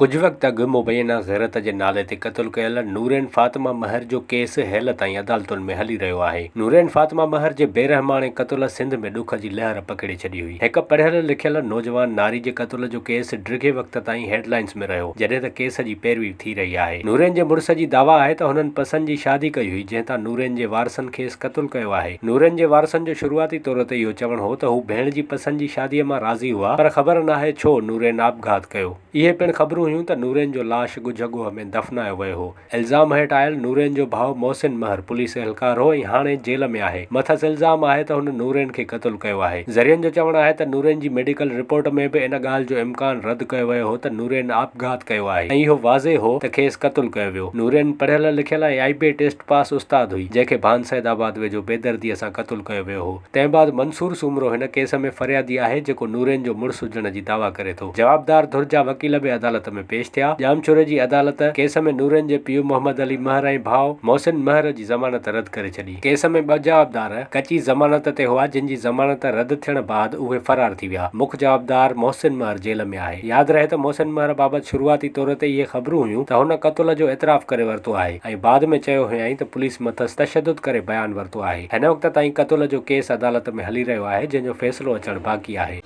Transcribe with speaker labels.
Speaker 1: ڪجهه وقت اڳ مبينا غيرت جي نالي تي قتل ڪيل نورين فاطمه مهر جو ڪيس هيل تائين عدالتن ۾ هلي رهيو آهي. نورين فاطمه مهر جي بيرحماڻي قتل سنڌ ۾ ڏک جي لهر پکيڙي ڇڏي هئي. هڪ پڙهيل لکيل نوجوان ناري جي قتل جو ڪيس ڊگهي وقت تائين هيڊ لائنز ۾ رهيو، جڏهن ته ڪيس جي پيروي ٿي رهي آهي. نورين جي مڙس جي دعويٰ آهي ته هنن پسند جي شادي ڪئي هئي، جنهن تان نورين جي وارثن کيس قتل ڪيو آهي. نورين جي وارثن جو شروعاتي طور تي اهو چوڻ هو ته هو ڀيڻ جي پسند جي شادي مان راضي هئا، پر خبر ناهي ڇو نورين آپگهات ڪيو. اهي پڻ خبرون هيون ته نورين جو لاش ڳجهه ڳوهه ۾ دفنايو ويو هو. الزام هيٺ آيل نورين جو ڀاء محسن مهر پوليس اهلڪار هو ۽ هاڻي جيل ۾ آهي. مٿس الزام آهي ته هن نورين کي قتل ڪيو آهي. ذريعن جو چوڻ آهي ته نورين جي ميڊيڪل رپورٽ ۾ به ان ڳالهه جو امڪان رد ڪيو ويو هو ته نورين آپگهات ڪيو آهي ۽ اهو واضح هو ته کيس قتل ڪيو ويو. نورين پڙهيل لکيل ۽ آء بي اي ٽيسٽ پاس استاد هئي، جنهن کي ڀان سيد آباد ويجهو بيدرديء سان قتل ڪيو ويو هو. تنهن بعد منصور سومرو هن ڪيس ۾ فريادي آهي جيڪو نورين جو مڙس هجڻ جي دعويٰ ڪري ٿو. جوابدار ڌر جا وڪيل به عدالت ۾ پيش ٿيا. ڄامشوري جي عدالت ڪيس ۾ نورين جي پيء محمد علي مهر ۽ ڀاء محسن مهر جي ضمانت رد ڪري ڇڏي. ڪيس ۾ ٻه جوابدار ڪچي ضمانت تي هئا جن جي ضمانت رد ٿيڻ بعد اهي فرار ٿي ويا. مک جوابدار محسن مهر جيل ۾ آهي. ياد رهي ته محسن مهر بابت شروعاتي طور تي اهي خبرون هيون ته هن قتل جو اعتراف ڪري ورتو آهي ۽ بعد ۾ چيو هيائين ته پوليس مٿس تشدد ڪري بيان ورتو آهي. هن وقت تائين قتل جو ڪيس عدالت ۾ هلي رهيو آهي جنهن جو فيصلو اچڻ باقي آهي.